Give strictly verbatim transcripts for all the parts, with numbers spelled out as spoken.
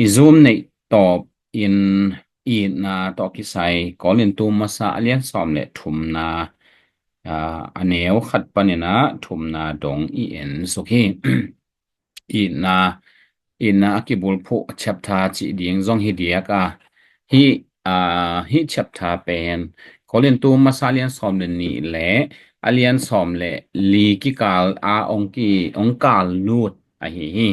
I zum neih tawp in itna tawh kisai Korintu masa a lian sawm le thumna, aa, a neu khat panin a thumna dong i en suk hi. Itna, itna a kibulphuh chapter cih ding zong hi diak a, hih, aa, hih chapter pen Korintu masa a lian sawm le nih le a lian sawm le li kikal a ong ki, ong kal lut ahi hi.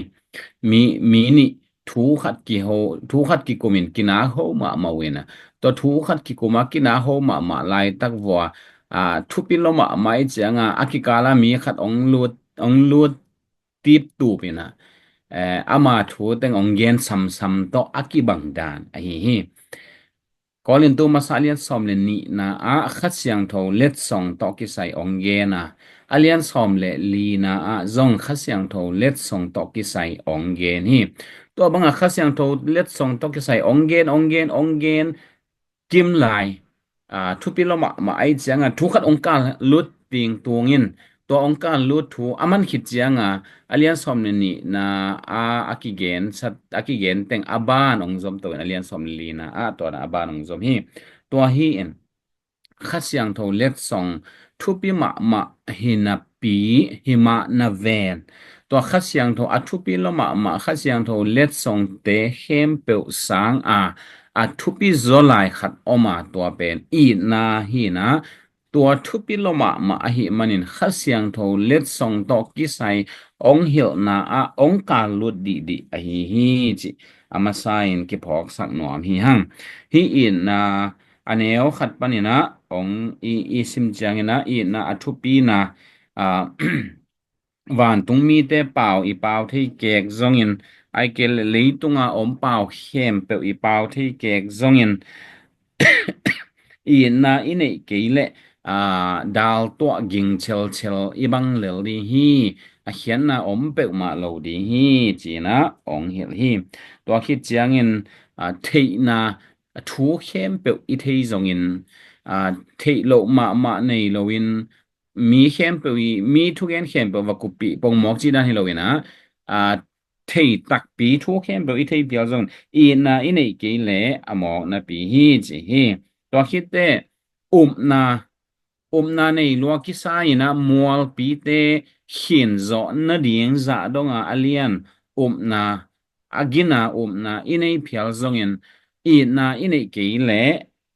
Mi, mi nih thu khat kiho, thu khat kikumin kinak ho mahmah uh in a, tua thu khat kikum a kinak ho mahmah laitak vua, aa, thupi lua mahmah i cianga a kikal a mi khat ong lut, ong lut tip tup in a, eh, ama thu teng ong gen samsam tawh a kibang dan ahi hi. Korintu masa a lian sawm le nihna ah Kha Siangtho letsong tawh kisai ong gen a, a lian sawm le lina ah zong Kha Siangtho letsong tawh kisai ong gen hi. Tua banga Kha Siangtho letsong tawh kisai ong gen, ong gen, ong gen kim lai, aa, thupi lua mahmah ahi cianga thu khat ong kal lut ding tungin, tua ong kal lut thu a man khit cianga a lian sawm le nihna a, a kigen sat, a kigen teng a ban ong zom to in a lian sawm le lina a tua a ban ong zom hi. Tua hi in Kha Siangtho letsong thupi mahmah hi napi, hi mah na ven, tua Kha Siangtho a thupi lua mahmah Kha Siangtho letsongte khempeuh sanga a thupi zaw lai khat om a, tua pen itna hi in a, tua thupi lua mahmah ahih manin Kha Siangtho letsong tawh kisai ong hilhna ah ong kal lut dihdih ahi hi cih a masa in kiphawksak nuam hi hang. Hih itna a neu khat panin a ong i, i sim ciangin a itna a thupina, aa, vantung mite pau i pau thei kek zongin, ahih kei leh leitunga om pau khempeuh i pau thei kek zongin, itna i neih kei leh, aa, dal tuah ging chelchel i bang lel ding hi, a khiatna om peuhmah lo ding hi, ci-in a ong hilh hi. Tua khit ciangin, aa, theihna, a thu khempeuh i thei zongin, aa, theih loh mahmah nei loin, mi khempeuh i, mi thugen khempeuh va kuppih pongmawk cih dan hi loin a, aa, thei takpi thu khempeuh i thei phial zongin itna i neih kei leh a mawknapi hi ci hi. Tua khit teh upna, upna nei lua kisa in a mualpite khin zawh nading zah donga a lian upna, a gina upna i nei phial zongin itna i neih kei leh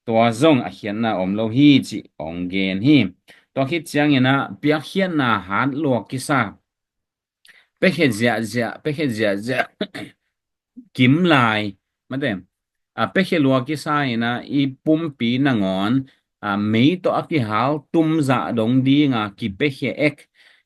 tua zong a khiatna om lo hi cih ong gen hi. Tua khit ciangin a piakkhiatna hat lua kisa, piakhia ziahziah, piakhia ziahziah kim lai, mate, a piakhia lua kisa in a i pumpi nangawn, a, mei tawh a kihal tum zah dong dinga kipiakhia ek,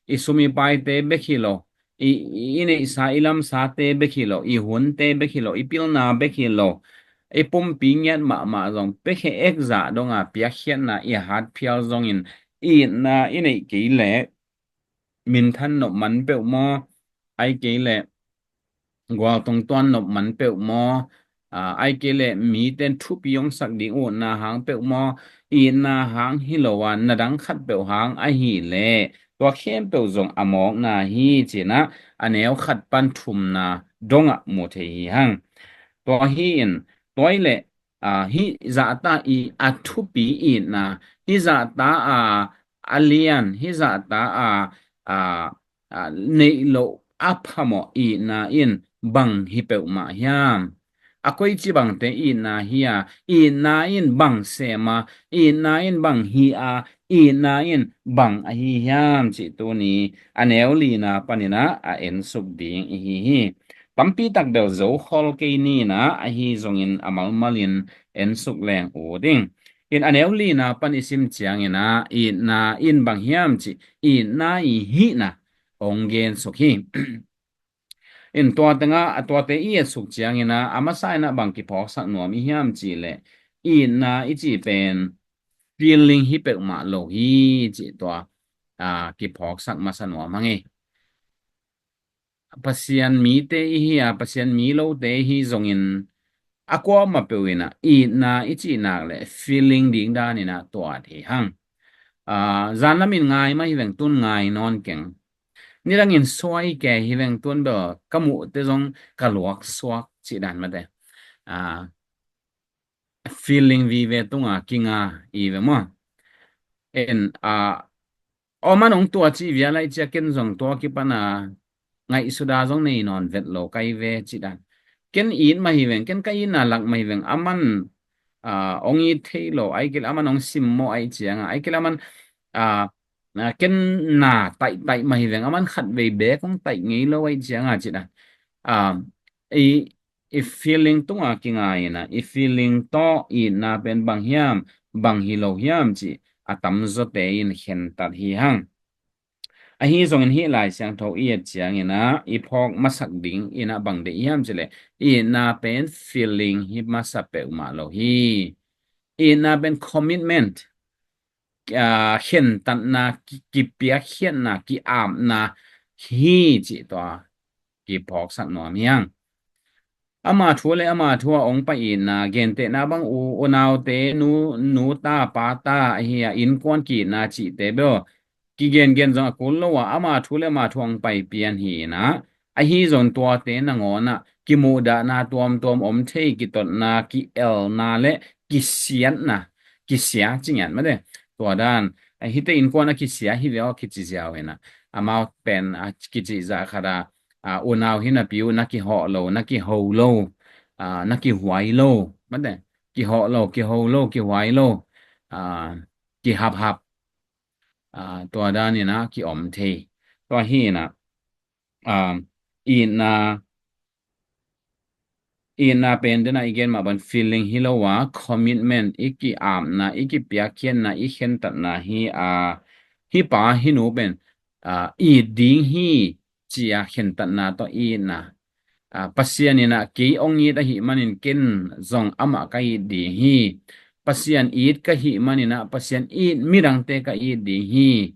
i sum i paite bek hi lo, i, i, i neihsa i lamsate bek hi lo, i hunte bek hi lo, i pilna bek hi lo, i pumpi ngiat mahmah zong piakhia ek zah donga piakkhiatna i hat phial zongin itna i neih kei leh minthan nop man peuh maw, ahih kei leh gualtung tuan nop man peuh maw, aa, ahih kei leh miten thupi ong sak ding utna hang peuh maw, itna hang hi lo a na dang khat peuh hang ahih leh tua khempeuh zong a mawkna hi ci-in a, a neu khat pan thumna dongah mu thei hi hang. Tua hi in, tua hi leh, aa, hih zahta i a thupi itna, hih zahta a a lian, hih zahta a, a, a neih loh a phamawh itna in bang hi peuhmah hiam? A koici bangte itna hi a, itna in bang sem a, itna in bang hi a, itna in bang ahi hiam cih tuni a neu lina panin a, a ensuk ding i hi hi. Tampi tak bel zo khol kei ni in a, ahi zongin a malmalin ensuk leng uh ding. In a neu lina pan i sim ciangin a, itna in bang hiam cih, itna i hihna ong gen suk hi. In tua tengah, a tuate i et suk ciangin a, a masa in a bang kiphawksak nuam i hiam cih leh, itna i cih pen feeling hi peuhmah lo hi cih tua, a, kiphawksak masa nuam hang hi. Pasian mite i hi a, Pasian mi lote i hi zongin a kuamah peuh in a, itna i cih nak leh feeling ding dan in a tuat hi hang. Aa, zanlam in ngai mah hi veng, tun ngai nawn keng. Nidangin suai kei hi veng, tun bel ka muhte zong ka luak suak cih dan mate. Ah, feeling vive tunga kinga i ve maw. En, ah, aman hong tua cih vial ai cia ken zong tua kipana ngaihsuda zong nei nawn vet lo kai ve cih dan. Ken it mah hi veng, ken ka itna lak mah hi veng, aman, ah, hong it thei lo, ai kil aman hong simmawh ai cianga, ai kil aman, ah, ah, ken na taihtaih mah hi veng, aman khat vei bek hong taih ngei lo ai cianga cih dan. Ah, i i feeling tunga kinga ina, i feeling tawh itna pen bang hiam, bang hi lo hiam cih a tamzawte in khentat hi hang. Ahi zongin hih Lai Siangtho i et ciangina i phawk masak ding ina bang deih hiam cileh, itna pen feeling hi masa peuhmah lo hi. Itna pen commitment, ah, khentatna, ki-, kipiakkhiatna, ki-apna hi cih tua kiphawksak nuam hi hang. Ama thu le ama thu a hong pai itna, gentehna bang u, unaute, nu, nu ta, pa ta, ahi a innkuan ki-itna cihte bel kigengen zong a kul lo a, ama thu le ama thu a hong pai pian hi ina, ahi zong tuate nangawnah kimuhdahna tuamtuam om thei, kitotna, ki-elna le kisiatna, kisia cingiat mate. Tua dan, a hite innkuan a kisia hi ve aw kici ziau ina. Amau pen a kici zah khat a, a, unau hi napi uh na kihawh lo, na kiho lo, a, na kihuai lo, mate. Kihawh lo, kiho lo, kihuai lo, a, kihaphap, a, tua dan ina kiom thei. Tua hi ina, a, itna, itna pen dena i gen mah ban feeling hi lo a, commitment, i ki-apna, i kipiakkhiatna, i khentatna hi a, hi pa, hi nu pen, a, it ding hi cia khentatna tawh itna. A, Pasian ina kei hong it ahih manin ken zong amah ka it ding hi. Pasian it ka hih manina Pasian it midangte ka it ding hi.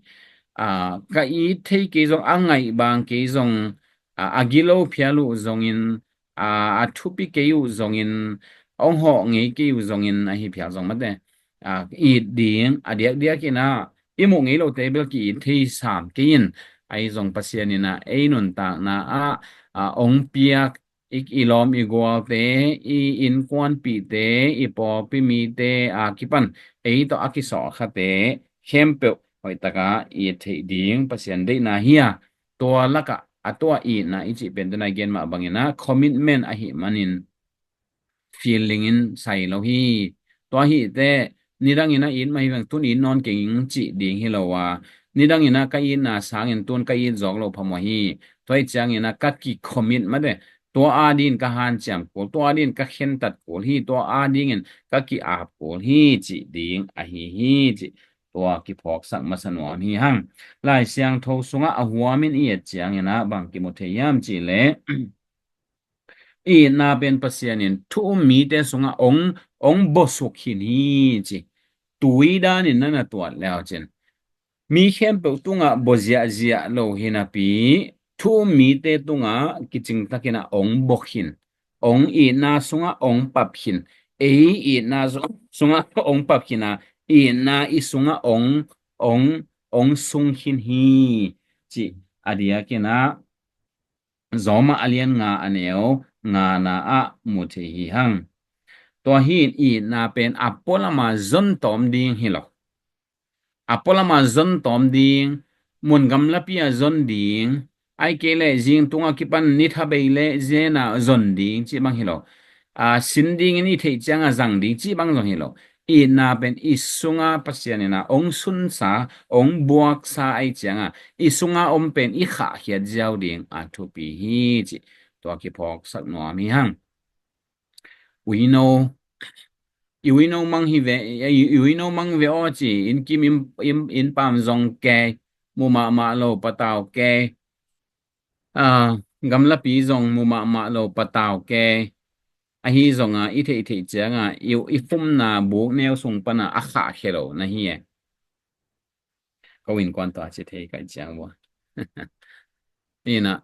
A, ka it thei kei zong, a ngaih bang kei zong, a, a gilo phial uh zongin, a, a thupi kei uh zongin, hong hawh ngei kei uh zongin ahi phial zong mate. A, it ding, a diakdiak ina, i muh ngei lote bel ki-it thei sam kei in, ahi zong Pasian ina ei nuntakna ah, a, hong piak, i, i lawm i gualte, i innkuanpihte, i pawlpi mite a kipan ei tawh a kisawhkhate khempeuh hoihtaka it theih ding Pasian deihna hi a, tua lakah a tua itna i cih pen tena i gen mah bangina commitment ahih manin feeling in sai lo hi. Tua hi teh nidang ina it mah hi veng, tun it nawn keng cih ding hi lo a, nidang ina ka itna sangin tun ka it zawk lo phamawh hi. Tua hi ciang ina ka ki-commit mate, tua a dingin ka hanciam kul, tua a dingin ka khentat kul hi, tua a dingin ka ki-ap kul hi cih ding ahi hi cih tua kiphawksak masa nuam hi hang. Lai Siangtho sungah a huamin i et ciang ina bang kimu thei hiam cih leh, itna pen Pasian in thu um mite sungah hong, hong bawsuk khin hi ci. Tui danin na na tuat leu cin, mi khempeuh tungah bawziahziah lo hi napi, thu um mite tungah kicingtakin ah hong bawk khin, hong itna sungah hong pap khin, ei itna su-, sungah hong pap khin a, itna i sungah hong, hong, hong sung khin hi ci. A diakin ah Roma a lian nga a neu ngana ah mu thei hi hang. Tua hi in itna pen a pualama zon tawm ding hi lo. A pualama zon tawm ding, mun gamlapi a zon ding, ai kei leh zing tunga kipan ni thabei leh zena zon ding cih bang hi lo. A, sin dingin i theih cianga zang ding cih bang zong hi lo. Itna pen i sunga Pasian ina hong sunsa, hong buaksa ai cianga i sunga om pen i khahkhiat ziau ding a thupi hi cih tua kiphawksak nuam hi hang. Uino, i uino mang hi ve, i, i uino mang ve aw ci, inn kim, inn, inn, inn pam zong kei, mu mahmah lo patau kei. A, gamlapi zong mu mahmah lo patau kei. Ahi zonga i theih theih cianga i, i fumna buk neu sung pana a khahkhia lo na hi e. Ko innkuan tua ci thei kai ciang bua. Ina,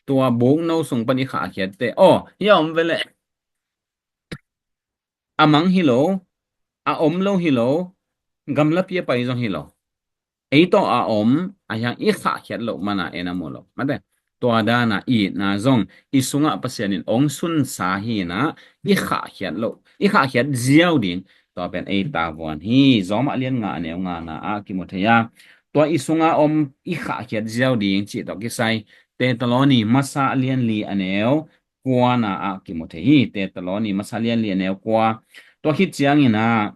tua buk no sung pan i khahkhiat te. Oh, hi a om ve leh. A mang hi lo, a om lo hi lo, gamlapi a pai zong hi lo. Ei tawh a om, a hiang i khahkhiat loh mana en a mu lo. Mate, Tua dana itna zong i sungah Pasian in ong sunsa hi na, i khahkhiat loh, i khahkhiat ziau ding, tua pen ei tavuan hi. Rom a lian nga a neu nga na ah kimu thei a, tua i sunga om i khahkhiat ziau ding cih tawh kisai Thessaloni masa a lian li a neu kua na ah kimu thei hi. Thessaloni masa lian li a neu kua. Tua khit ciangin ah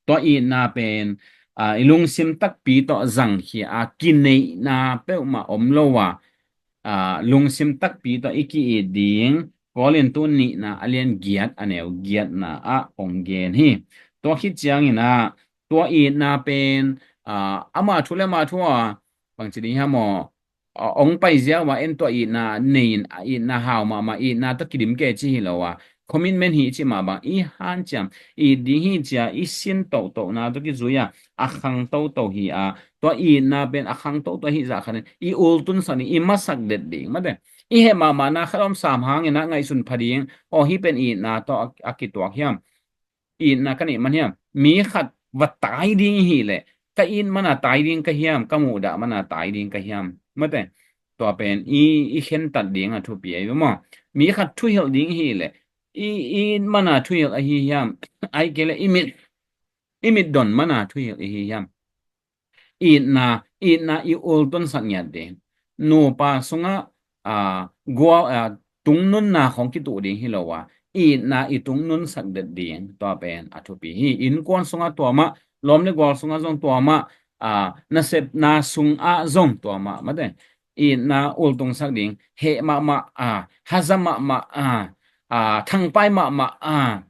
tua itna pen, aa, i lungsim takpi tawh zangkhia a, kineihna peuhmah om lo a, aa, lungsim takpi tawh i ki-it ding, Korin tu nihna a lian giat a neu giatna ah ong gen hi. Tua khit ciangin ah tua itna pen, aa, ama thu le ama thu a, bangci ding hiam aw, a, ong pai ziau a en tua itna nei in, a itna hau mahmah, itna tawh kidim kei ci hi lo a, commitment hi ci mah bang i hanciam, it ding hi cia i sin tohtohna tawh kizui a, a khang toto hi a, tua itna pen a khang toto hi zah khatin i ultunsak ding, i masak det ding mate. I heh mahmahna khat om sam hangin ah ngaihsun pha ding, aw hih pen itna tawh a, a kituak hiam? Itna ka neih man hiam? Mi khat va tai ding i hih leh, ka it mana tai ding ka hiam, ka muhdah mana tai ding ka hiam? Mate, tua pen i, i khentat ding a thupi ahi ve maw. Mi khat thuhilh ding i hih leh, i, i it mana thuhilh ahi hiam? Ahih kei leh i mit, i mit don mana thuhilh i hi hiam? Itna, itna i ultunsak ngiat ding. Nupa sungah, aa, gual, aa, tungnunna khong kituh ding hi lo a, itna i tungnunsak det ding, tua pen a thupi hi. Innkuan sungah tua mah, lawm le gual sungah zong tua mah, aa, nasepna sungah zong tua mah mate. Itna ultungsak ding, heh mahmah a, haza mahmah a, aa, thangpai mahmah a,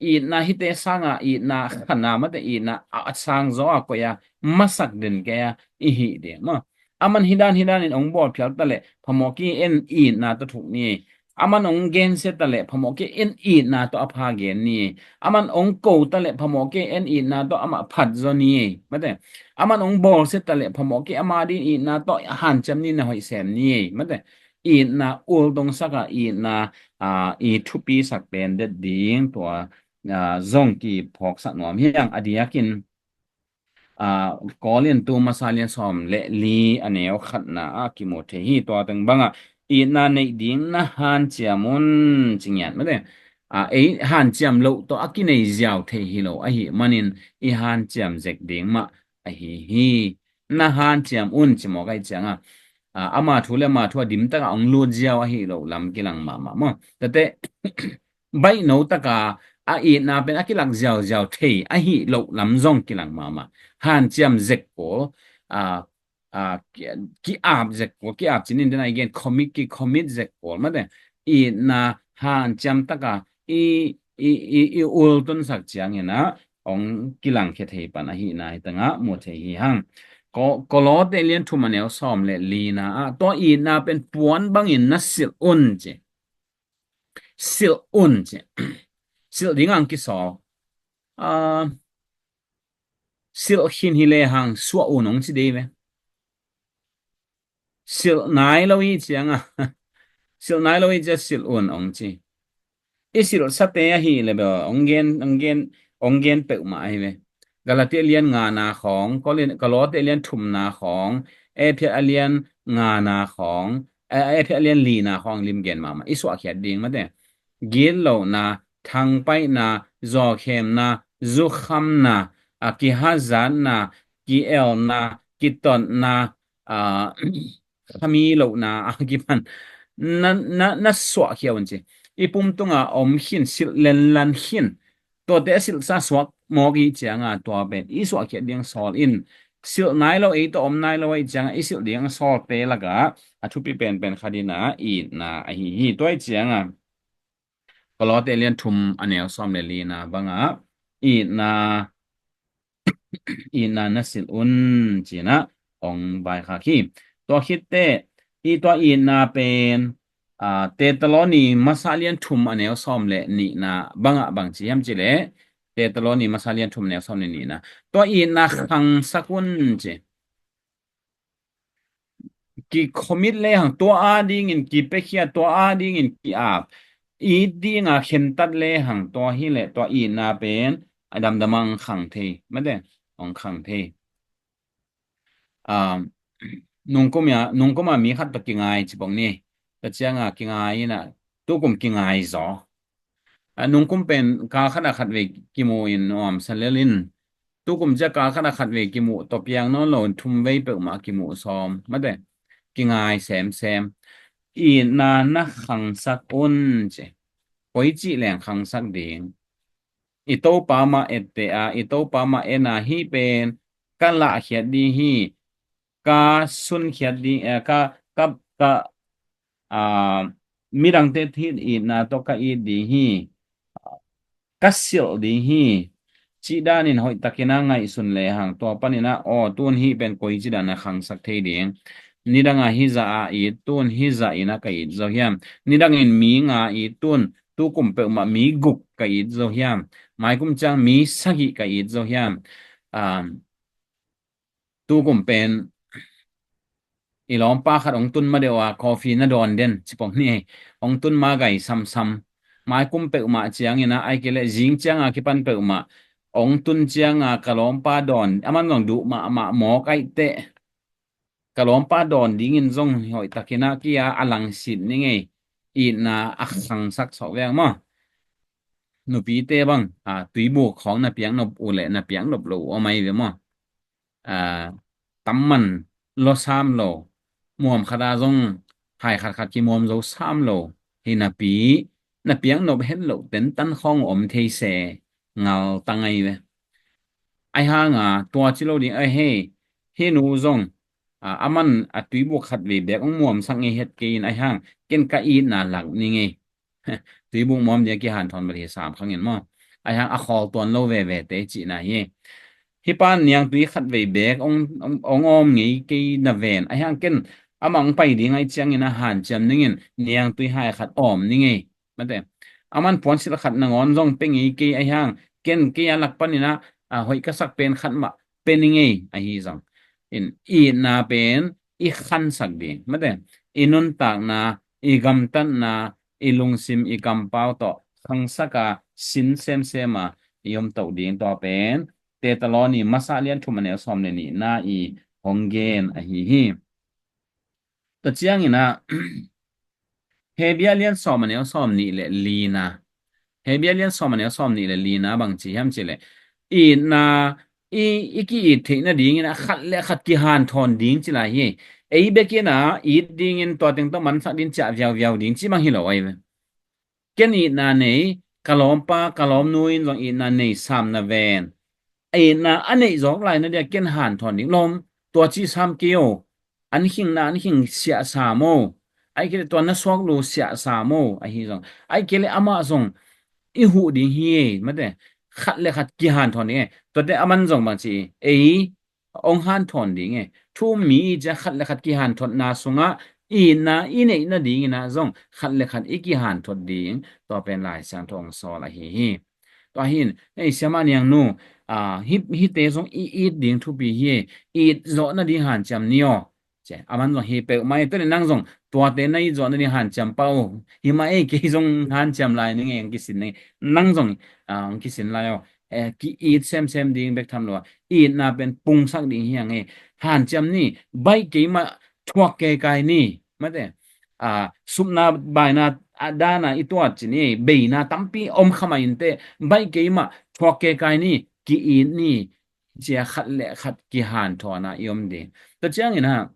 itna hite sanga itna khatna mate, itna a, a sang zaw a koih a, masak den kei a i hih ding maw. Aman hidan hidan in ong bawl phial ta leh phamawh kei en, itna tawh thuk ni. Aman ong gensia ta leh phamawh kei en, itna tawh a pha gen ni. Aman ong ko ta leh phamawh kei en, itna tawh amah phat zaw ni mate. Aman ong bawlsia ta leh phamawh kei ama ding itna tawh hanciam ni, na hoih sem ni mate. Itna ultungsak a, itna, aa, i thupisak pen det ding, tua, aa, zong kiphawksak nuam hi hang. A diakin, aa, Korin tu masa lian sawm le li a neu khatna ah kimu thei hi. Tua teng bangah itna neih ding na hanciam un ci ngiat mate. Aa, ei hanciam loh tawh a kinei ziau thei hi lo ahih manin i hanciam zek ding mah ahi hi. Na hanciam un ci mawk ahih cianga, aa, ama thu le ama thu a dim taka ong lut ziau ahi lo lam kilang mahmah maw. Tate, baihno taka a itna pen a kilak ziauziau thei ahi lo lam zong kilang mahmah. Hanciam zek kul, aa, aa, ki, ki-ap zek kul, ki-ap cinin den a i gen commit, ki-commit zek kul mate. Itna hanciam taka i, i, i, i ultunsak ciangin ah ong kilangkhia thei pan ahihna hi tangah mu thei hi hang. Ko, Kolose lian thum a neu sawm le lina ah tua itna pen puan bangin na silh un ci. Silh un ci. Silh ding ang kisawl. Aa, silh khin hi lehang suah un ong ci dei ve. Silh nai lo i cianga, silh nai lo i cia silh un ong ci. I silhsate ahi le bel ong gen, ong gen, ong gen peuhmah ahi ve. Galati lian ngana khawng, Kolose lian thumna khawng, Efesa lian ngana khawng, eh, Efesa lian lina khawng lim gen mahmah. I suahkhiat ding mate. Gitlohna, thangpaihna, zawkhemna, zukhamna, a kihazatna, ki-elna, kitotna, a, khami lohna a kipan na, na, na suahkhia un ci. I pum tunga om khin, silh lenlan khin. Tuate a silhsa suak mawk i cianga tua pen i suahkhiat ding sawl in. Silh nai lo, ei tawh om nai lo i cianga i silh ding sawlte lakah a thupi penpen khat in ah itna ahi hi. Tua i cianga Kolose lian thum a neu sawm le lina bangah itna, itna na silh un cina ong vaikhak hi. Tua khitte i tua itna pen, aa, Thessaloni masa lian thum a neu sawm le nihna bangah bang ci hiam ci leh, Thessaloni masa lian thum a neu sawm le nihna, tua itna khangsak un ci. Ki-commit lehang tua a dingin kipiakhia, tua a dingin ki-ap, it dinga khentat lehang tua hileh tua itna pen a damdam a ong khang thei mate, ong khang thei. Um, nungkum a, nungkum a mi khat tawh kingai ci pong ni. Tua ciang a kingai in a, tukum kingai zaw. A, nungkum pen kal khat a khat vei kimu in nuam sa lel in, tukum ciang kal khat a khat vei kimu tawh piang nawn lo in thum vei peuhmah kimu sawm. Mate, kingai semsem. Itna na khangsak un ci. Koici leng khangsak ding. I Topa mah etteh a, i Topa mah en a, hih pen ka lahkhiat ding hi, ka sunkhiat ding, eh, ka, ka, ka, ah, midangte it itna tawh ka it ding hi, ka silh ding hi, cih danin hoihtakin a ngaihsun lehang, tua panin a, aw, tun hih pen koici dan a khangsak thei ding. Nidang a hih zah a it, tun hih zah in a ka it zo hiam. Nidangin mi nga it, tun tukum peuhmah mi guk ka it zo hiam. Maikum ciang mi sagih ka it zo hiam. Ah, tukum pen i lawmpa khat hong tun ma deuh a, coffee na dawn den ci pong ni. Hong tun ma gai samsam. Maikum peuhmah ciangin a, ai kei leh zing ciang a kipan peuhmah hong tun ciang a ka lawmpa dawn, aman zong duh mahmah mawk aih teh, ka lawmpa dawn dingin zong hoihtakin a kia a langsit ni ngei. Itna a khangsak sawh veng maw. Nupite bang, a, tuibuk khawng na piak nop uh leh na piak nop lo uh om ahi ve maw. A, tamman lawsam lo, muam khat a zong hai khat khat kimuam zo sam lo hi napi, na piak nop het loh tentan khawng om thei se, ngal tang ahi ve. Ahi hang a, tua ci lo ding, ai hei, hih nu zong, a, aman a tuibuk khat vei bek hong muamsak ngei het kei in, ahi hang ken ka itna lak ni ngei. Tuibuk muam dia kihanthawn bel hi sam khang in maw. Ahi hang a khawl tuan lo vevete cihna hi. Hih pan niangtui khat vei bek hong, hong, hong awm ngei kei na ven. Ahi hang ken amah hong pai ding ahi ciangin a hanciam ning in niangtui hai khat awm ni ngei. Mate. Aman puansilh khat nangawn zong pe ngei kei ahi hang ken kei a lak panin a, a hoih ka sak pen khat mah pe ni ngei ahi zong. In itna pen i khansak ding. Mate. I nuntakna, i gamtatna, i lungsim, i kampau tawh khangsak a sin semsem a i om toh ding, tua pen Tetaloni masa lian thum a neu sawm le nihna i hong gen ahi hi. Tua ciangin a, Hebia lian sawm a neu sawm nih le lina. Hebia lian sawm a neu sawm nih le lina bang ci hiam cih leh, itna i, i ki-it theih nadingin a khat le khat kihanthawn ding ci lai hi. Ei bekin a it dingin tua teng tawh mansak ding ciah viauviau ding ci bang hi lo ahi ve. Ken itna nei, ka lawmpa, ka lawmnu in zong itna nei sam na ven. Itna a neih zawk lai na dia ken hanthawn ding lawm, tua ci sam kei o. An khingna, an khing siah sam o. Ai kei le tua na suak lu siah sam o. Ahi zong. Ai kei le amah zong i huh ding hi e, mate. Khat le khat kihanthawn ding e. Tuate aman zong bang ci ei hong hanthawn ding e. Thu um mi i cia khat le khat kihanthawnna sungah itna i neih nadingin ah zong khat le khat i kihanthawn ding tua pen Lai Siangtho hong sawl ahi hi. Tua hin, ei siamah niangnu, a, hi, hihte zong i it ding thupi hi e. It zawh nading hanciam ni aw. Cia, aman zong hi peuhmah e, tua le nang zong tuate na it zawh nading hanciam pah o. Hi mah ei, kei zong hanciam lai ning e, hong kisin ning. Nang zong, a, hong kisin lai aw. Eh, ki-it semsem ding bek tham lo a, itna pen pungsak ding hi hang e. Hanciam ni, baih keimah thuak keikai ni, mate. A, supna baina a dana i tuat ci ni, beina tampi om kha mah inteh, baih keimah thuak keikai ni, ki-it ni, cia khat le khat kihanthawn a i om ding. Tua ciangin a,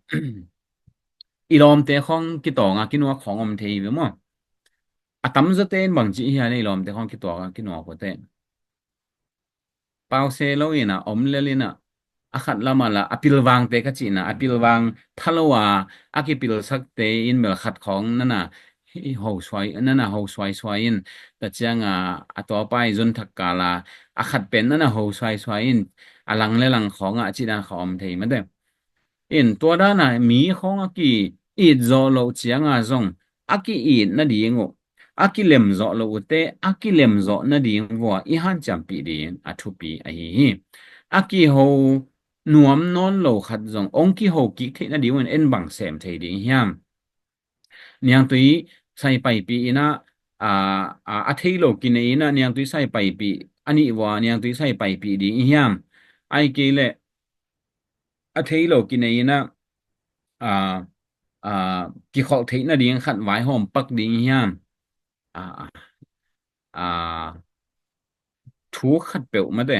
i lawmte khawng kitawng a kinuak khawng om thei ve maw. A tamzawte in bang ci hi a, i lawmte khawng kitawng a kinuak khawng te. Pause lo in a, om lel in a, a khat lam a la, a pilvangte ka cihna, a pilvang pha lo a, a kipilsakte in bel khat khawng nana, hi ho suai, nana ho suaisuai in, tua ciang a, a tua pai zun thak kal a, a khat pen nana ho suaisuai in, a lang le lang khawng a, a cih dan kha om thei mate. In tua dan a mi khawng a ki-it zawh loh ciang a zong, a ki-it nading uh, a kilem zawh loh uh te, a kilem zawh nading vua i hanciampih ding a thupi ahi hi. A kiho nuam nawn lo khat zong, hong kiho kik theih nading un en bang sem thei ding hiam. Niangtui sai paipih in a, a, a, a thei lo kinei in a, niangtui sai paipih, a nih vua, niangtui sai paipih ding i hiam. Ai kei le, a thei lo kinei in a, a, a, kikholh theih nading khat vaihawm pak ding hiam? A, a, a, thu khat peuh mate,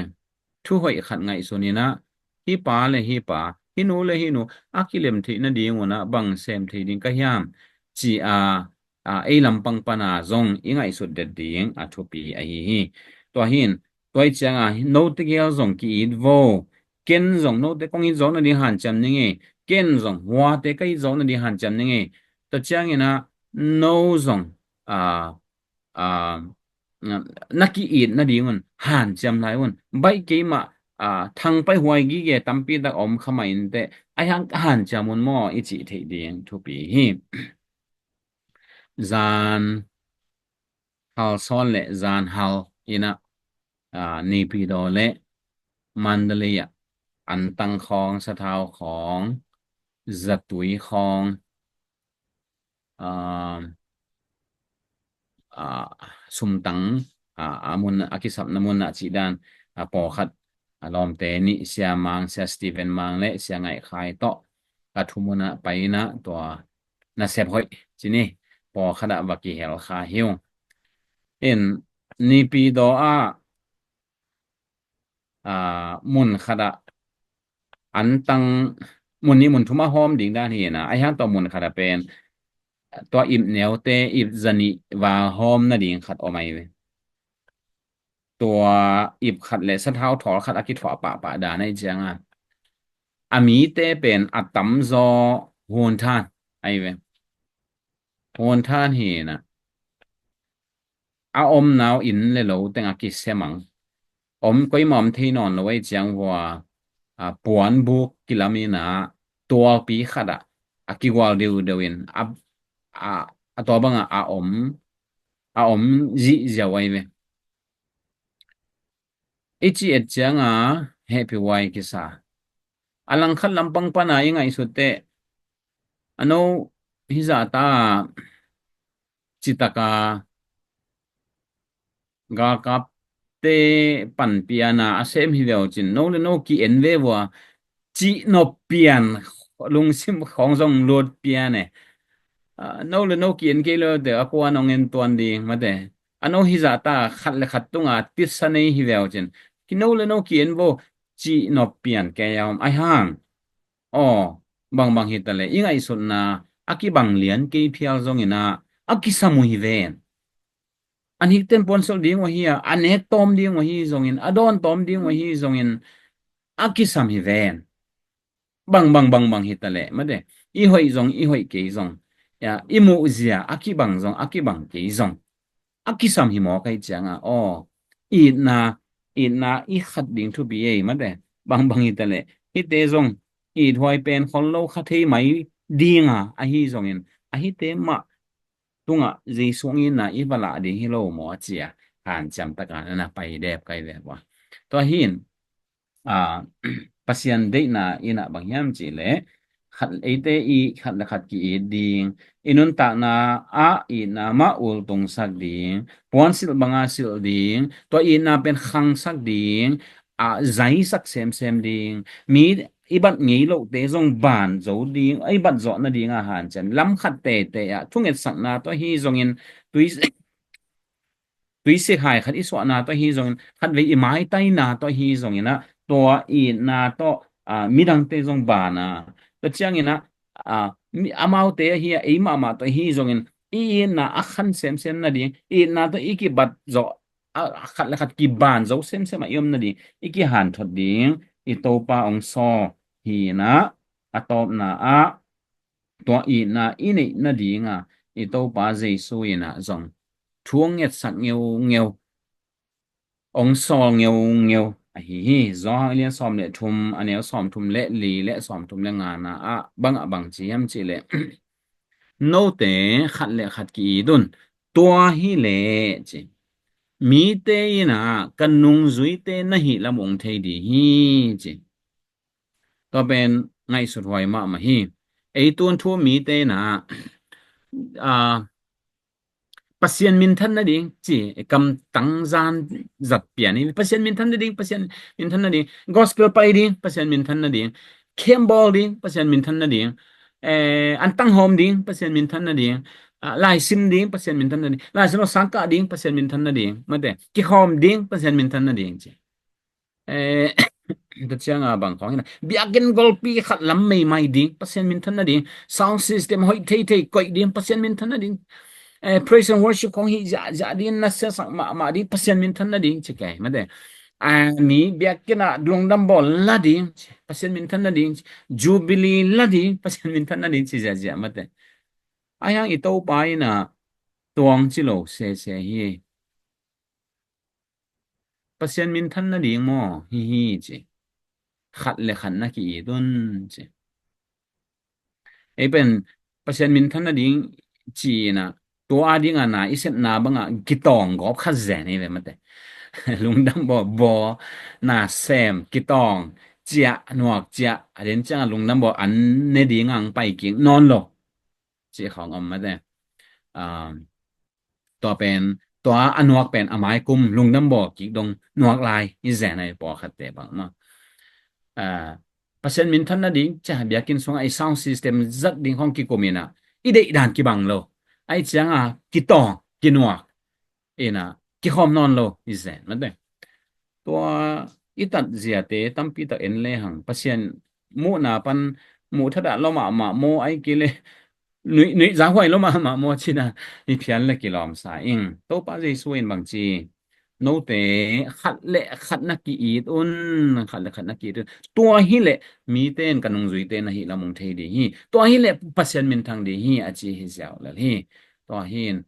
thu hoih khat ngaihsun in ah, hih pa le hih pa, hih nu le hih nu a kilem theih nading un ah bang sem thei ding ka hiam, ci a, a, ei lampang pan a zong i ngaihsut det ding a thupi ahi hi. Tua hi in, tua ih ciang a note gel zong ki-it vo, ken zong note kong it zawk nading hanciam ning e, ken zong huate ka it zawk nading hanciam ning e. Tua ciangin ah no zong, a, a, na ki-it nading un hanciam lai un. Baih keimah, a, thangpai huai gige tampi tak om kha mah inteh, a hiang hanciam un maw i cih theih ding thupi hi. Zan hal sawn le zan hal in ah, a, Naypyidaw le Mandalay ah antang khawng, sathau khawng, zatui khawng, a, a, sumtang, a, a mun, a kisapna mun ah cih dan, a, pawlkhat, a, lawmte nih, Sia Mang, Sia Stephen Mang le Sia Ngaih Khai tawh ka thu mun ah pai in ah tua nasep hoih ci ni, pawlkhat ah va kihel kha hi ung. In Naypyidaw ah, a, mun khat ah antang, mun nih mun thum a hawm ding dan hi in ah, a hiang tua mun khat ah pen tua ip neute, ip zanih va hawm nading khat om ahi ve. Tua ip khat le sathau thawl khat a kithuah pahpah dan ahi ciang a, a mite pen a tamzaw hun than ahi ve. Hun than hi in ah, a omna uh inn le lo teng a kisem ang. Om, koimah om thei nawn lo ahi ciang vua, a, puanbuk kilam in ah tualpi khat ah a kigual deuhdeuh in a, a, a tua bang ah a om, a om zihziau ahi ve. I ci et ciang a hehpih huai kisa. A langkhat lampang pan a i ngaihsut teh, a no hizah ta citak a galkapte panpian a a sem hi veu cin, no le no ki-en ve vua, cihnop pian, lungsim khawng zong lut pian e. A, no le no ki-en kei lo te a kuan hong en tuan ding mate. A no hizah ta khat le khat tung a titsa nei hi veu cin, ki no le no ki-en vo, cihnop pian kei a om ahi hang. Aw, bangbang hi ta le i ngaihsutna a kibang lian kei phial zong in ah a kisam uh hi ven. A nik ten puansilh ding uh ahi a, a nek tawm ding uh ahi zongin, a dawn tawm ding uh ahi zongin a kisam hi ven. Bangbang, bangbang hi ta le mate, i hoih zong, i hoih kei zong, ya, i muhzia a kibang zong, a kibang kei zong a kisam hi mawk ahi ciang a, aw, itna, itna i khat ding thupi ei mate. Bangbang hi ta le, hite zong ithuai pen khol lo kha thei mai ding a, ahi zongin, a hite mah tungah Jesu hong itna i va lah ding hi lo maw a ci a, hanciam tak a na pai dep kai ve vua. Tua hi in, a, Pasian deihna in ah bang hiam cih leh, khat, eite i khat le khat ki-it ding, i nuntakna ah itna mah ultungsak ding, puansilh bang a silh ding, tua itna pen khangsak ding, a, zaisak semsem ding, mi i bat ngei lohte zong ban zo ding, i bat zawh nading a hanciam, lam khat tete ah thungetsakna tawh ahi zongin, tui, tuisik hai khat i suahna tawh ahi zongin, khatvei i maitaina tawh ahi zongin ah, tua itna tawh, a, midangte zong ban a, tua ciangin ah, a, mi, amaute ahi a, ei mahmah tawh ahi zongin, i itna a khan semsem nading, itna tawh i kibat zawh, a, a khat le khat kiban zo semsem a i om nading i kihanthot ding i Topa hong sawl hi in ah, a tawpna ah tua itna i neih nading a i Topa Jesu in ah zong thu hong ngetsak ngeungeu, hong sawl ngeungeu ahi hi. Johan a lian sawm le thum, a neu sawmthum le li le sawmthum le ngana ah bang ah bang ci hiam cih leh, note khat le khat ki-it un, tua hi leh ci, mite in ah ka nungzuite na hih lam ung thei ding hi ci. Tua pen ngaihsut huai mahmah hi. Ei tunthu mite in ah, a, Pasian minthan nading ci, kamtang zan zat pian hi. Pasian minthan nading, Pasian minthan nading, gospel pai ding, Pasian minthan nading, khembawl ding, Pasian minthan nading, Eh, an tanghawm ding, Pasian minthan nading. Ah, laisim ding, Pasian minthan nading. Laisim lo sangkah ding, Pasian minthan nading. Mate, kikhawm ding, Pasian minthan nading ci. Eh, tua cianga bang khawng hi na. Biakinn golpi khat lam meimai ding, Pasian minthan nading. Sound system hoih theithei koih ding, Pasian minthan nading. Eh, praise and worship khawng hih ziahziah ding, na siasak mahmah ding, Pasian minthan nading ci kei. Mate. Ah, mi biakinn ah lungdam bawl la ding, Pasian minthan nading. Jubilee la ding, Pasian minthan nading ci ziahziah mate. Ahi hang i Topa in a tuang ci lo sese hi. Pasian minthan nading maw hi hi ci. Khat le khat na ki-it un ci. Ei pen Pasian minthan nading ci-in a tua a ding a na i sepna bang a kitawng gawp khat zen ei ve mate. Lungdam bawl, bawl, na sem, kitawng, ciah, nuak ciah, a den ciang a lungdam bawl an ne ding ang pai kik nawn lo. Ci khawng om mate. Ah, tua pen, tua a nuak pen a mai kum lungdam bawl kik dong nuak lai i zen a i pawlkhatte bang maw. Ah, Pasian minthan nading, cia biakinn sungah i sound system zat ding khawng kikum in a, i deih dan kibang lo. Ahi ciang a, kitawng, kinuak, in a, kikhawm nawn lo, i zen mate. Tua i tat ziate, tampi tak en le hang, Pasian muhna pan, muh thadah lo mahmah maw, ahi kei le, nuih, nuih zahhuai lo mahmah maw, ci-in a, i phial le kilawm sa ing. Topa Jesu in bang ci, note khat le khat na ki-it un, khat le khat na ki-it un. Tua hi le mite in ka nungzuite na hi lam ung thei ding hi. Tua hi le Pasian minthang ding hi a ci hi ziau lel hi. Tua hi in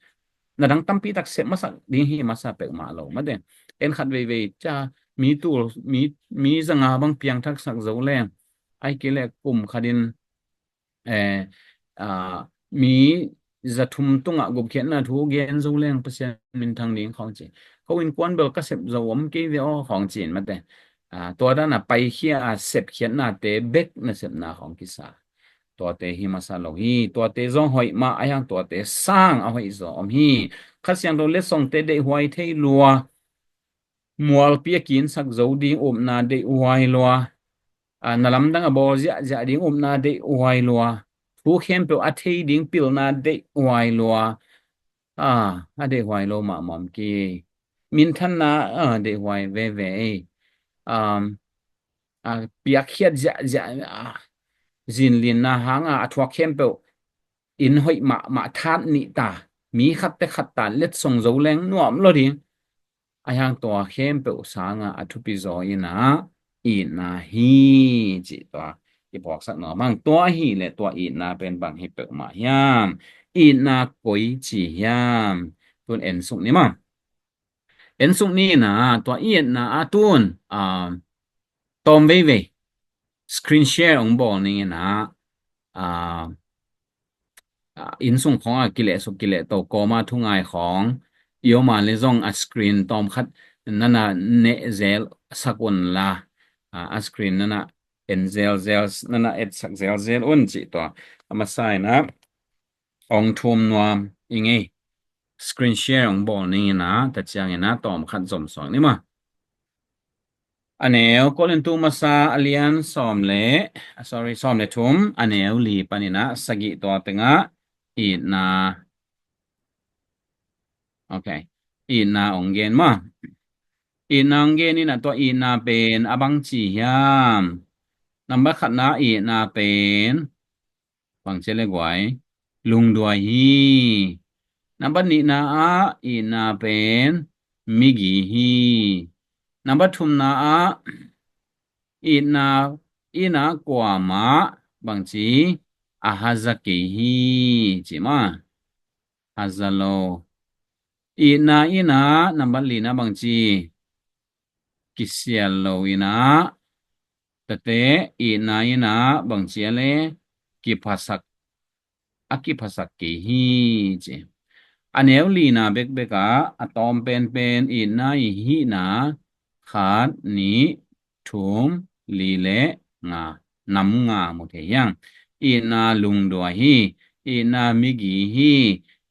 na dang tampi tak sep masak ding hi masa peuhmah lo. Mate, en khat veivei cia mi tul, mi, mi zanga bang piangthaksak zo leng, ahi kei le kum khat in eh, ah, mi za thum tungah gupkhiatna thu gen zo leng Pasian minthang ding khawng ci. Ko innkuan bel ka sep zo om kei ve aw khawng ci-in mate. Ah, tua dan a paikhia a sepkhiatnate bek nasepna khawng kisa. Tuate hi masa lo hi. Tuate zong hoih mah ahi hang tuate sang a hoih zaw om hi. Kha Siangtho letsongte deihhuai thei lua. Mualpi a kinsak zo ding upna deihhuai lua. Ah, na lamdang a bawl ziahziah ding upna deihhuai lua. Thu khempeuh a thei ding pilna deihhuai lua. Ah, a deihhuai lo mahmah om kei. Minthanna, ah, deihhuai veve ei. Um, ah, piakkhiat ziahziah, ah, zinlinna hang a, a thuak khempeuh in hoih mahmah that nih ta. Mi khatte khat ta letsong zo leng nuam lo ding. Ahi hang tua khempeuh sang a, a thupi zaw in a itna hi cih tua i phawksak nuam hang. Tua hi le tua itna pen bang hi peuhmah hiam? Itna koi ci hiam? Tun en suk ni maw. En suk ni in a, tua i etna a tun, ah, tawm veivei screen share hong bawl ning in a, ah, ah, inn sung khawng a kileh suk kileh to kawma thungai khawng i om a le zong a screen tawm khat nana neh zel sak un la, ah, a screen nana en zel zel, nana etsak zel zel un cih tua. A masa in a hong thum nuam i ngei. Screen share hong bawl ning in a, ta ciang in a tawm khat zom suak ni maw. A neu Korintu masa a lian sawm le, ah, sorry, sawm le thum, a neu li pan in a sagih tua tengah itna. Ok. Itna hong gen maw. Itna hong gen in a tua itna pen a bang ci hiam? Number khatna itna pen bang ci le guai, lungduai hi. Number nihna ah itna pen migi hi. Number thumna ah itna in a kuamah bang ci, a haza kei hi ci maw. Haza lo. Itna in a number lina bang ci, kisial lo in a, tate itna in a bang ci a le kiphasak, a kiphasak kei hi ci. A neu lina bekbek ah a tawm penpen itna i hihna khat, nih, thum, li le nga, nam nga mu thei hiang. Itna lungduai hi, itna migi hi,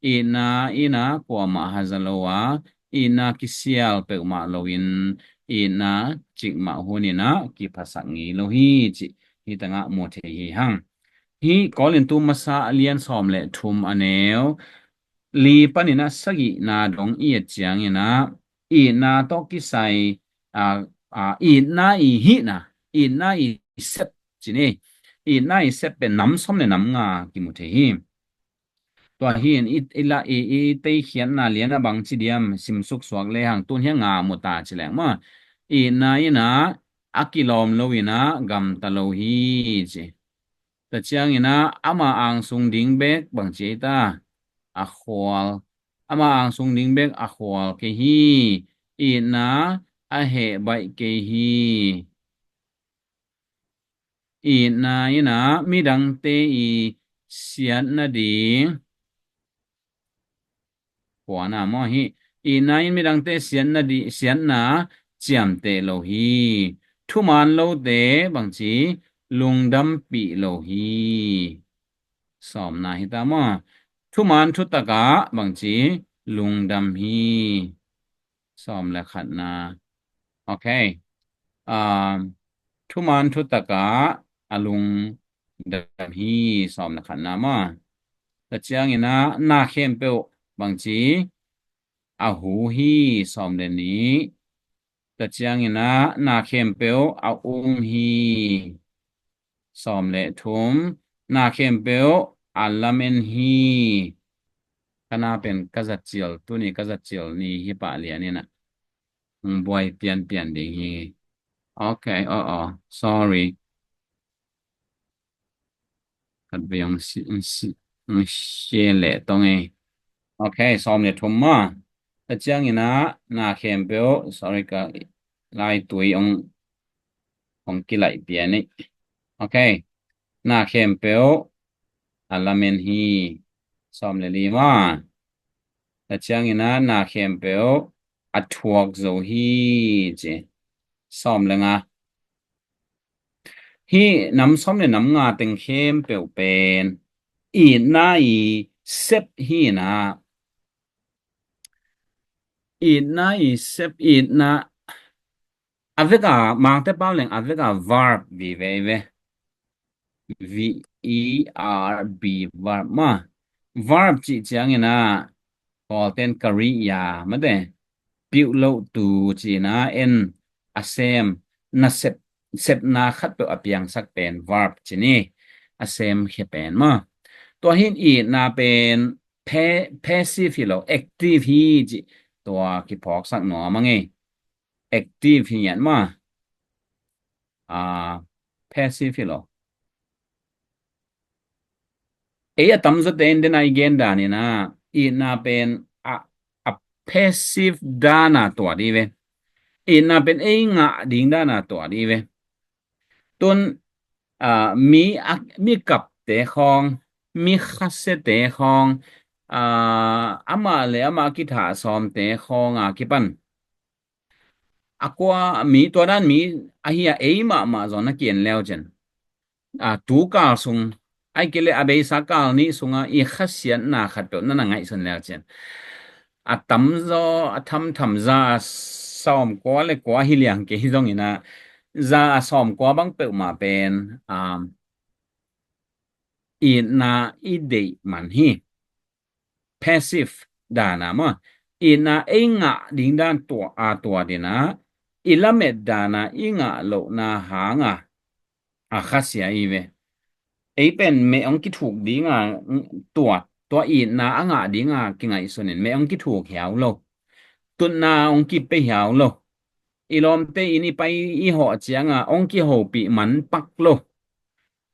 itna in a kuamah haza lo a, itna kisial peuhmah lo in, itna cikmah hun in a kiphasak ngei lo hi cih hi tangah mu thei hi hang. Hih Korintu masa a lian sawm le thum a neu li panin a sagihna dong i et ciangin ah itna tawh kisai, a, a, itna i hihna, itna i sep ci ni. Itna i sep pen nam sawm le nam nga kimu thei hi. Tua hi in i, i la i, i teikhiatna lian a bang ci diam, simsuk suak lehang tun hiang nga mu ta ci leng maw. Itna in ah a kilawm lo in ah gamta lo hi ci. Tua ciangin ah ama angsung ding bek bang ci ei ta, a khual. Ama angsung ding bek a khual kei hi. Itna a heh baih kei hi. Itna in ah midangte i siatna ding puana maw hi. Itna in midangte siatna di, siatna ciamteh lo hi. Thuman lote bangci lungdampih lo hi. Sawmna hi ta maw. Thuman thutakah bangci lungdam hi. Sawm le khatna. Ok. Um, thuman thutakah a lungdam hi. Sawm le khatna maw. Tua ciangin ah na khempeuh bangci a hu hi. Sawm le nih. Tua ciangin ah na khempeuh a um hi. Sawm le thum. Na khempeuh a lamen hi. Ka na pen ka zat cil, tuni ka zat cil ni hi pah lian in ah. Hong buai pianpian ding hi. Ok, aw, aw, sorry. Khat vei hong si, hong si, hong share leh tong ei. Ok, sawm le thum maw. Tua ciangin ah na khempeuh, sorry, ka lai tui hong, hong kilaih pian ei. Ok. Na khempeuh a lamen hi. Sawm le li maw. Tua ciangin ah na khempeuh a thuak zo hi ci. Sawm le nga. Hih nam sawm le nam nga teng khempeuh pen itna i sep hi in ah. Itna i sep, itna a vek a, Mangte pau leng a vek a verb vive i ve. V E R B, verb maw. Verb cih ciangin ah Kawlten kariya mate, piuh lotu cihna en a sem, na sep, sepna khatpeuh a piangsak pen verb ci ni. A semkhia pen maw. Tua hi in itna pen pa-, passive hi lo, active hi cih tua kiphawksak nuam a ngei. Active hi ngiat maw. Ah, passive hi lo. Ei a tamzawte in den a i gen dan in ah itna pen a, a passive dan a tuat i ve. Itna pen ei ngah ding dan a tuat i ve. Tun, ah, mi a, mi kapte khawng, mi khasiate khawng, ah, amah le amah kithah sawmte khawng a kipan a kua mi, tua dan mi ahi a, ei mahmah zaw na ki-en leu cin. A, tu kal sung, ahih kei leh a beisa kal nih sungah i khasiatna khatpeuh na na ngaihsun leu cin. A tamzaw, a thamtham za a sawmkua le kua hi liang kei hi zongin ah, za a sawmkua bang peuhmah pen, um, itna i deih man hi. Passive dan a maw. Itna ei ngah ding dan tua, a tuat in ah, i lamet dan a i ngah lohna hang a, a khasia i ve. Ei pen meh hong kithuk ding a tuat, tua itna a ngah ding a kingaihsun in meh hong kithuk hiau lo. Tutna hong kipia hiau lo. I lawmte in i pai i hawh ciang a hong kihopih man pak lo.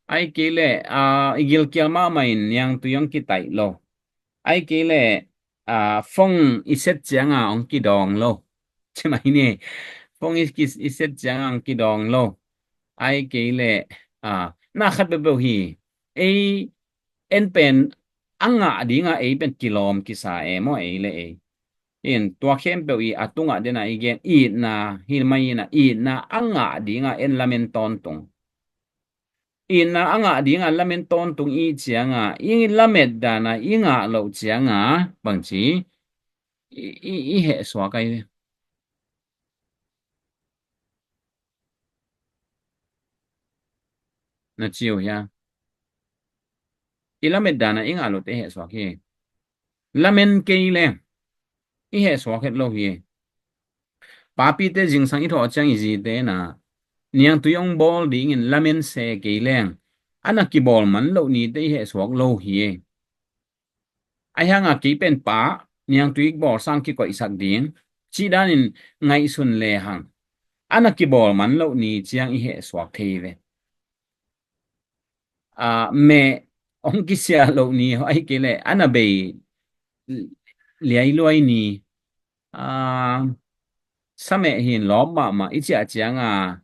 Ahih kei leh, ah, i gilkial mahmah in niangtui hong kitaih lo. Ahih kei leh, ah, phone i set ciang a hong kidawng lo. Ci mai ni. Phone i, i, i set ciang a hong kidawng lo. Ahih kei leh, ah, na khat peuhpeuh hi. Ei, en pen a ngah ding a ei pen kilawm kisa e maw, ei le ei. In tua khempeuh i a tungah den a i gen itna hi mai in ah, itna a ngah ding a en lamen tawntung. Itna a ngah ding a lamen tawntung i ciang a, i lamet dan a i ngah loh ciang a, bangci, i, i, i heh suak ai ve. Na ci uh hia? i lamet dan a i ngah lote i hehsuak hi. Lamen kei leng i hehsuak het lo hi. Papite zingsang i thawh ciang i zite na niangtui hong bawl dingin lamen se kei leng a na kibawl man loh nite i hehsuak lo hi. Ahi hanga kei pen pa niangtui bawl sang kikoihsak ding cih danin ngaihsun lehang a na kibawl man loh ni ciang i hehsuak thei ve. A, meh hong kisia loh ni, ahi kei leh a na bei liailuai ni, a, sameh hin lawp mahmah i ciah cianga,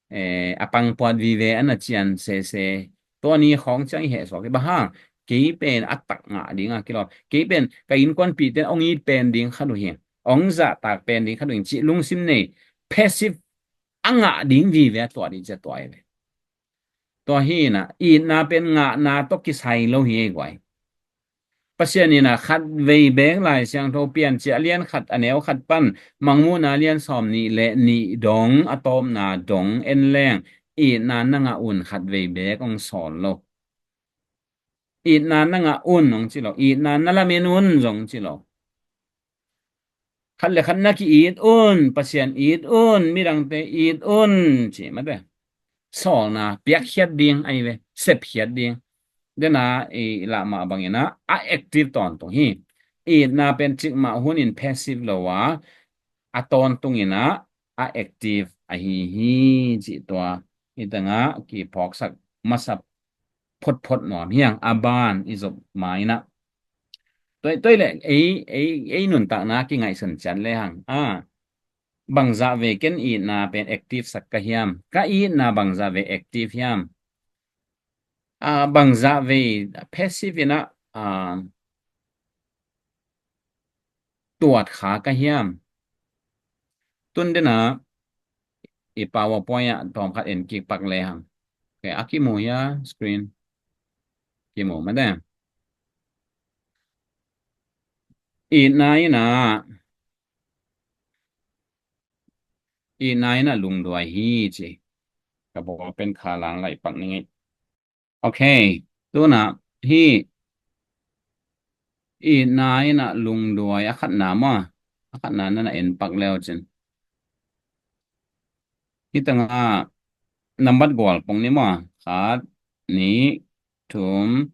eh, a pangpuat vive a na cian sese, tua ni khawng ciang i hehsuak hi. Bang hang, kei pen a tak ngah dinga kilawm, kei pen ka innkuanpihte hong it pen ding khat uh hi, hong zahtak pen ding khat uh hi cih lungsim nei, passive, a ngah ding vive a tuah dih cia tuah hi ve. Tua hi na, itna pen ngahna tawh kisai lo hi ei guai. Pasian in a khat vei beek Lai Siangtho Piancil a lian khat a neu khat pan Mangmuhna lian sawm nih le nih dong a tawpna dong en leng itna na ngah un khat vei beek hong sawl lo. Itna na ngah un hong ci lo, itna na lamen un zong ci lo. Khat le khat na ki-it un, Pasian it un, midangte it un, ci mate. Sawlna piakkhiat ding ahi ve, sepkhiat ding. Dena i lah mah bangin a, a active tawntung hi. Itna pen cikmah hunin passive lo a, a tawntung in a, a active ahi hi, cih tua i tengah kiphawksak masa photphot nuam hiang a ban i zop ma in a. Tua, tua le ei, ei, ei nuntakna kingaihsun ciat le hang a, bangzah vei ken itna pen active sak ka hiam? Ka itna bangzah vei active hiam? A, bangzah vei passive in a, a, tuat kha ka hiam? Tun dena i PowerPoint ah tawm khat en kik pak le hang. Okay, a kimu hia screen? Kimu mate. Itna in a, itna in a lungduai hi ci. Ka bawl pen kha lang lai pak ni ngei. Okay, tuna hi itna in a lungduai a khatna maw, a khatna na na en pak leu cin. Hi tanga nambat gual pong ni maw, khat, nih, thum,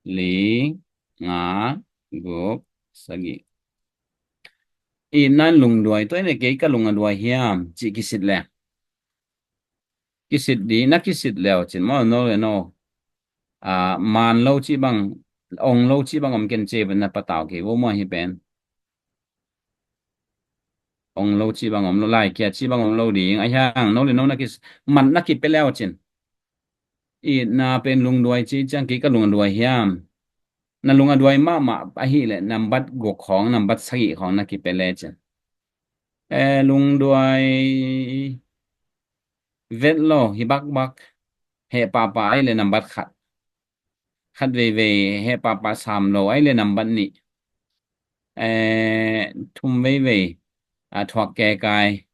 li, nga, guk, sagih. Itna in lungduai, tua in a kei ka lung a duai hiam, cih kisit le. Kisit di, na kisit leu cin maw, no le no. A, man lo ci bang, ong lo ci bang om ken ce na patau kei vo maw hi pen. Ong lo ci bang om lo, lai kia ci bang om lo ding, a hiang, no le no na kis, man na kipe leu cin. Itna pen lungduai ci ciang kei ka lung a duai hiam. Na lung a duai mahmah ahih leh nambat guk khawng, nambat sagih khawng na kipe le cin. E, lungduai vet lo, hi bakbak, heh pahpah ahih leh nambat khat. Khat veivei, heh pahpah sam lo ahih leh nambat nih. E, thum veivei, a, thuak kekai,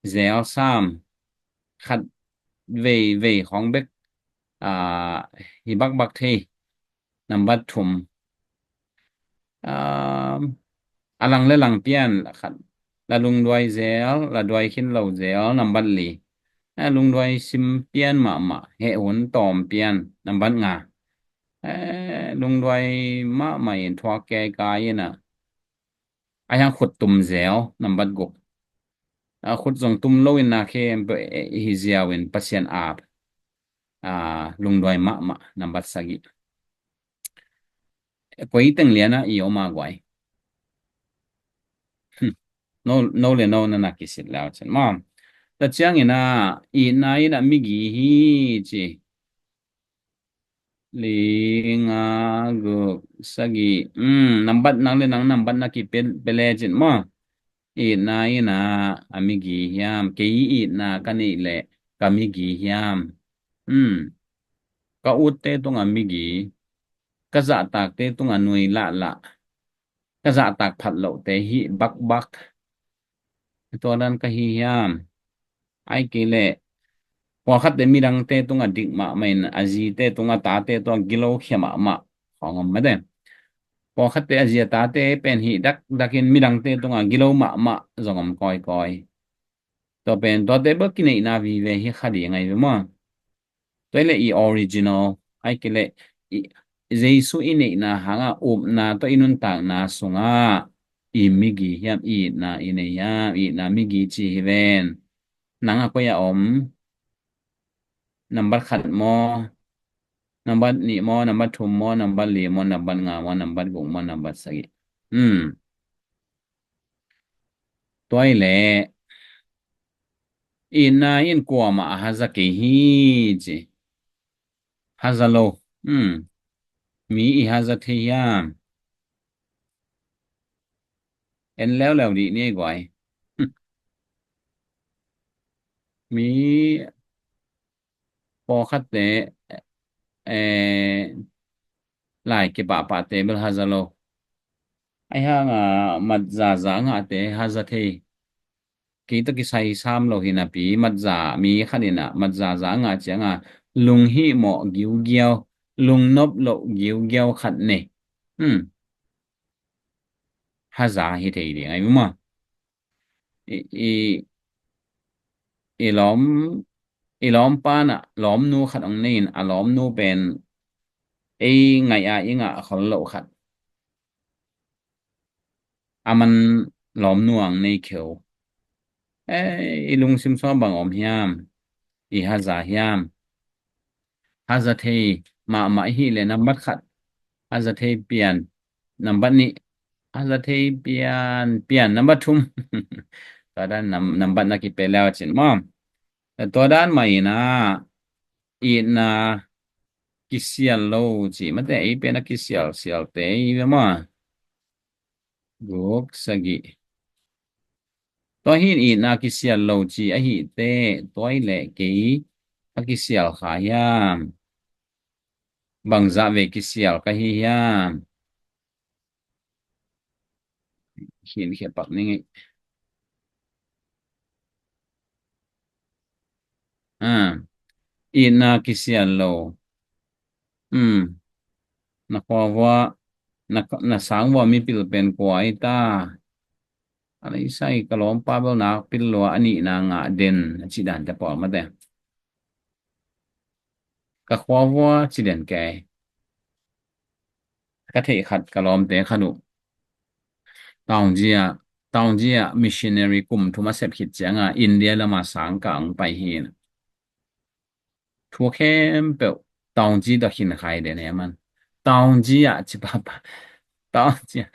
zel sam, khat veivei khawng bek, a, hi bakbak thei, nambat thum. A, a lang le lang pian, la khat, la lungduai zel, la duai khin lo zel, nambat li. A, lungduai sim pian mahmah, heh hun tawm pian, nambat nga. E, lungduai mahmah in thuak kekai in a, a hiang khut tum zel, nambat guk. A, khut zong tum lo in na khe hi ziau in Pasian ap. A, lungduai mahmah, nambat sagih. Koi teng lian a i om a guai. Hmm. No, no le no na na kisit leu cin maw. Tua ciangin a, itna in a migi hi ci. Li, nga, guk, sagih. Hmm, nambat nang le nang nambat na kipe, pe le cin maw. Itna in a, a migi hiam. Kei itna ka neih leh ka migi hiam. Hmm. Ka utte tung a migi. Ka zahtakte tung a nui lahlah. Ka zahtak phat lohte hi bakbak. Tua dan ka hi hiam. Ai kei leh Pawlkhatte midangte tungah dik mahmah in a zite tungah tate tungah gilo khia mahmah khawng om mate. Pawlkhatte a zi a tate pen hih dakdakin midangte tungah gilo mahmah zong om kawikawi. Tua pen tuate bel kineihna vive hi kha ding ahi ve maw? Tua hi leh i original, ahih kei leh i Jesu i neihna hangah upna tawh i nuntakna sungah i migi hiam, i itna i nei hiam, i itna migi ci hi ven. Nang a koi a om? Nambat khat maw? Nambat nih maw? Nambat thum maw? Nambat li maw? Nambat nga maw? Nambat guk maw? Nambat sagih? Hmm. Tua hi leh itna in kuamah a haza kei hi ci. Haza lo. Hmm. Mi i haza thei hiam? En leuleu dih ni ei guai. Mi pawlkhatte, eh, lai kipahpahte bel haza lo. Ahi hanga mat zaza ngahte haza thei. Kei tawh kisai sam lo hi napi, mat za mi khat in a mat zaza ngah cianga lunghihmawh giugiau, lungnop loh giugiau khat nei. Hmm. Haza hi thei ding ahi maw? I, i, i lawm, i lawmpa in a lawmnu khat hong nei in, a lawmnu pen ei ngaih a i ngah khol loh khat. Aman lawmnu hong nei kheu. Eh, i lungsim sungah bang om hiam? I haza hiam? Haza thei mahmah i hih leh nambat khat haza thei pian, nambat nih haza thei pian, pian nambat thum. Tua dan nam, nambat na kipia leu cin maw? Tua dan mah in a itna kisial lo ci mate, ei pen a kisialsialte i ve maw? Guk, sagih. Tua hi in itna kisial lo ci ahih teh, tua hi leh kei a kisial kha hiam? Bangzah vei kisial ka hi hiam? Khin khia pak ning ei. Ah, itna kisial lo. Hmm. Na khua vua, na, na sang vua mipil pen kua hi ta? A lei sai ka lawmpa bel nak pil lua a nihna ngah den a ci dan te pawl mate. Ka khua vua ci den kei. Ka theih khat ka lawmte khat uh. Taungji ah, Taungji ah missionary kum thum a sep khit cianga India lama sang kah hong pai hi. Thu khempeuh Taungji tawh khin khai den e man. Taungji ah ci papa. Taungji ah.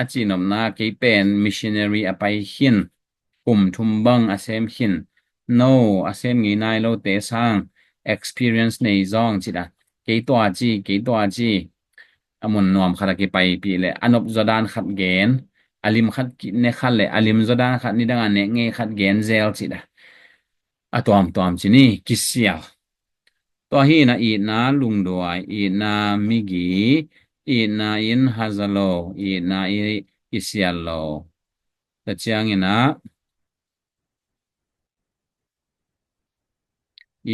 A cihnopna kei pen missionary a pai khin. Kum thum bang a sem khin. No, a sem ngei nai lote sang experience nei zong ci dan. Kei tua ci, kei tua ci. A mun nuam khat a kipaipih leh a nop zaw dan khat gen, a lim khat ne khat leh a lim zaw dan khat, nidang a nek ngei khat gen zel ci dan. A tuamtuam ci ni, kisial. Tua hi in a itna lungduai, itna migi, itna in haza lo, itna i, i sial lo. Tua ciangin a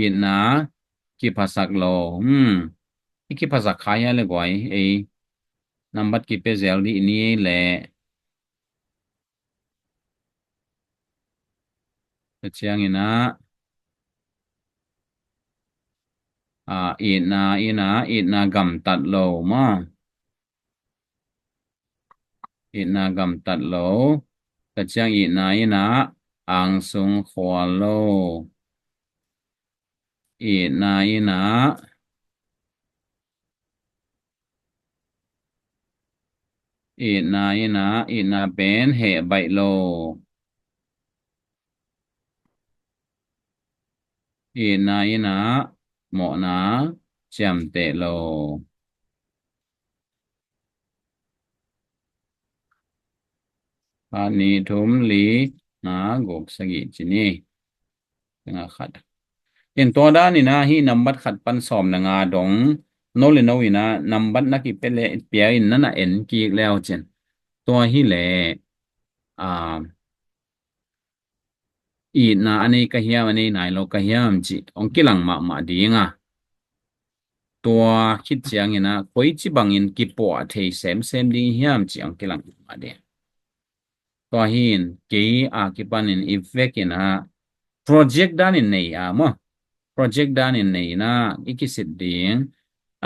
itna kiphasak lo. Hmm. I kiphasak kha hia le guai, ei nambat kipia zel dih ni le. Tua ciangin a, a, itna in a, itna gamtat lo maw. Itna gamtat lo. Tua ciang itna in a angsung khual lo. Itna in a, itna in a, itna pen heh baih lo. Itna in a mawhna ciamteh lo. Khat, nih, thum, li, nga, guk, sagih ci ni. Nga khat. In tua dan in a hih nambat khat pan sawm na nga dong no le no in a nambat na kipia le pia in na na en kik leu cin. Tua hi le, a, itna a nei ka hiam, a nei nai lo ka hiam cih hong kilang mahmah ding a, tua khit ciangin ah koici bangin kipuah thei semsem ding hiam cih hong kilang mahmah ding. Tua hi in kei a kipanin i vekin ah project danin nei a maw, project danin nei in ah i kisit ding.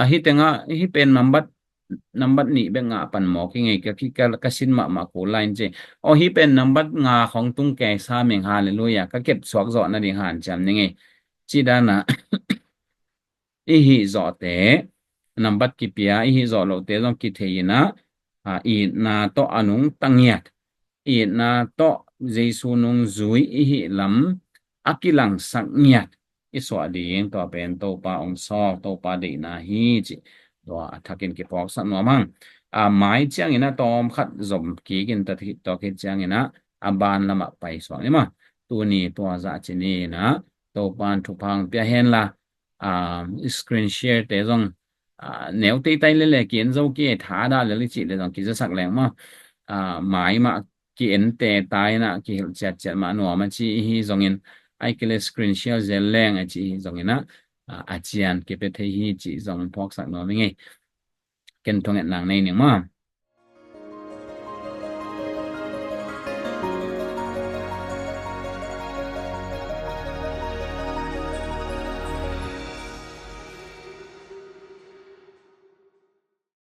A hi tengah hi pen nambat nambat nih bek ngah pan mawk hi ngei ka, ka, ka sin mahmah kul lai in ci. Aw hi pen nambat nga khong tung kei sa meng, halleluia, ka kep suak zawh nading hanciam ni ngei. Ci dana i hih zawhte nambat kipia, i hih zawh lohte zong kithei in ah, a, itna tawh a nungta ngiat, itna tawh Jesu nungzui i hih lam a kilangsak ngiat i suah ding, tua pen Topa hong sawl, Topa deihna hi cih tua a thakin kiphawksak nuam hang. A, mai ciangin ah tawm khat zom kik in ta hi, tua khit ciangin ah a ban lamah paisuak ni maw. Tuni tua zah ci ni in ah Topa in thupha hong pia hen la, a, screen share te zong, a, neu teitai lele ki-en zo ki e, tha dah lel i cih le zong kizasak leng maw. A, mai mah ki-en te tai in ah kihilh ciatciat mah nuam a ci hi zongin, ai kile screen share zel leng a ci hi zongin ah, a, a cian kipia thei hi cih zong phawksak nuam hi ngei. Ken thungetna nei ning maw.